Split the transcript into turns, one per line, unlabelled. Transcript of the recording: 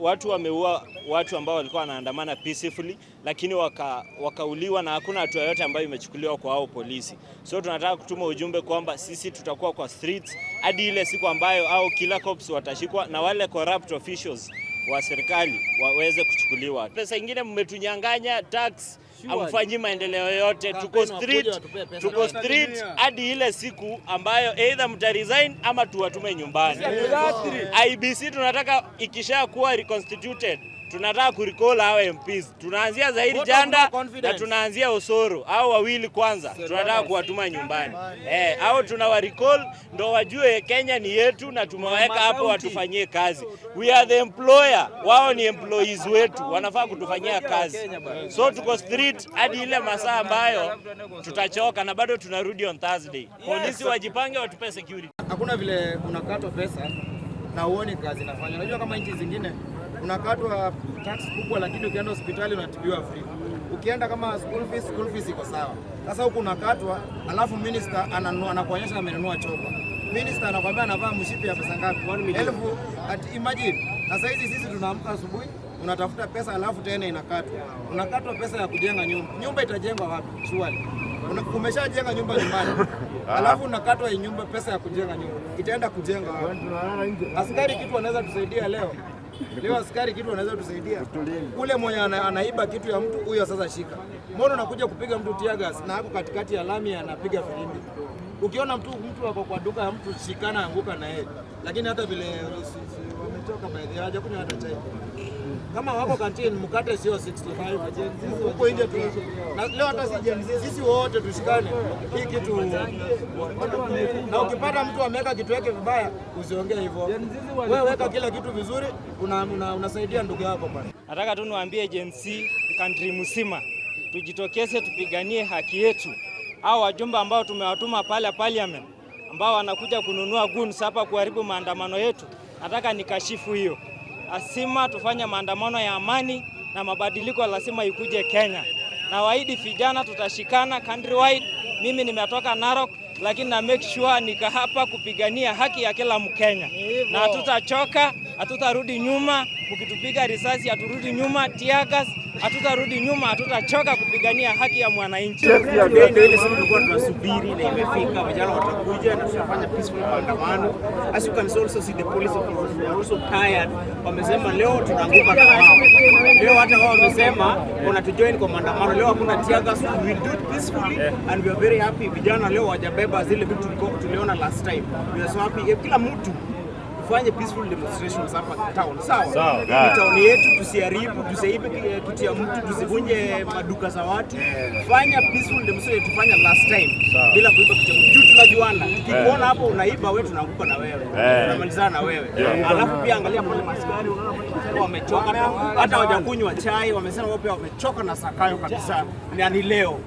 Watu wameua watu ambao walikuwa wanaandamana peacefully, lakini wakauliwa na hakuna hatua yoyote ambayo imechukuliwa kwa hao polisi. So tunataka kutuma ujumbe kwamba sisi tutakuwa kwa streets hadi ile siku ambayo au killer cops watashikwa na wale corrupt officials wa serikali waweze kuchukuliwa. Pesa ingine mmetunyang'anya tax, hamfanyi maendeleo yoyote. Tuko street hadi ile siku ambayo either mta resign ama tuwatume nyumbani. IEBC tunataka ikisha kuwa reconstituted, tunataka kurecall hao MPs. Tunaanzia Zaheer Jhanda na tunaanzia Osoro, hao wawili kwanza tunataka kuwatuma nyumbani. Eh, hao tunawa recall ndo wajue Kenya ni yetu na tumewaweka hapo watufanyie kazi. We are the employer, wao ni employees wetu, wanafaa kutufanyia kazi. So tuko street hadi ile masaa ambayo tutachoka na bado tunarudi on Thursday. Polisi wajipange, watupe security.
Hakuna vile unakatwa pesa na uoni kazi inafanya. Unajua kama nchi zingine unakatwa tax kubwa, lakini ukienda hospitali unatibiwa free. Ukienda kama school fees, school fees iko sawa. Sasa huku unakatwa, alafu minister ananunua, anakuonyesha amenunua chopper. Minister anakuambia anavaa mshipi ya pesa ngapi? Elfu at imagine. Sasa hizi sisi tunaamka asubuhi unatafuta pesa alafu tena inakatwa. Unakatwa pesa ya kujenga nyumba. Nyumba itajengwa wapi? Surely. Umeshajenga nyumba nyumbani, alafu unakatwa hii nyumba, pesa ya kujenga nyumba itaenda kujenga wapi? Askari kitu wanaweza tusaidia leo leo, askari kitu wanaweza tusaidia ule mwenye anaiba kitu ya mtu huyo, sasa shika. Mbona unakuja kupiga mtu tear gas na ako katikati ya lami anapiga filimbi? Ukiona mtu ako kwa duka ya mtu, shikana, anguka na yeye. Lakini hata vile wamechoka, by the way, hawajakunywa hata chai. Kama wako canteen, mkate sio 65 huko nje tu. Na leo hata si Gen Z, sisi wote tushikane hii kitu. Na ukipata mtu ameweka kitu yake vibaya, usiongee hivyo. Wewe weka kila kitu vizuri, unasaidia ndugu yako bwana.
Nataka tu niwaambie Gen Z country mzima tujitokeze tupiganie haki yetu. Hao wajumbe ambao tumewatuma pale parliament ambao wanakuja kununua guns hapa kuharibu maandamano yetu, nataka nikashifu hiyo. Lazima tufanye maandamano ya amani na mabadiliko lazima ikuje Kenya. Na waahidi vijana tutashikana countrywide. Mimi nimetoka Narok, lakini na make sure nika hapa kupigania haki ya kila Mkenya, na hatutachoka, hatutarudi nyuma. Mkitupiga risasi haturudi nyuma, tear gas hatutarudi nyuma, hatutachoka kupigania haki ya mwananchi.
Today ndio ile siku tulikuwa tunasubiri na imefika. Vijana watakuja na tutafanya peaceful maandamano. As you can also see, the police officers, they are also tired. Wamesema leo tunaanguka na wao. Leo hata wao wamesema wanatujoin kwa maandamano. Leo hakuna tear gas, we will do it peacefully and we are very happy. Vijana leo hawajabeba zile vitu tuliona last time. We are so happy. Kila mtu tufanye peaceful demonstrations hapa town. Sawa?
Sawa.
Hii ni town yetu, tusiharibu, tusiibe kitu ya mtu, tusivunje maduka za watu. Fanya peaceful demonstration tufanya last time bila kuiba kitu ya mtu. Juu tunajuana. Tukikuona hapo unaiba wewe, tunaanguka na wewe. Tunamalizana na wewe. Alafu pia angalia pale maskari, unaona pale maskari wamechoka, hata hawajakunywa chai, wamesema wao pia wamechoka na Zakayo kabisa. Na ni leo.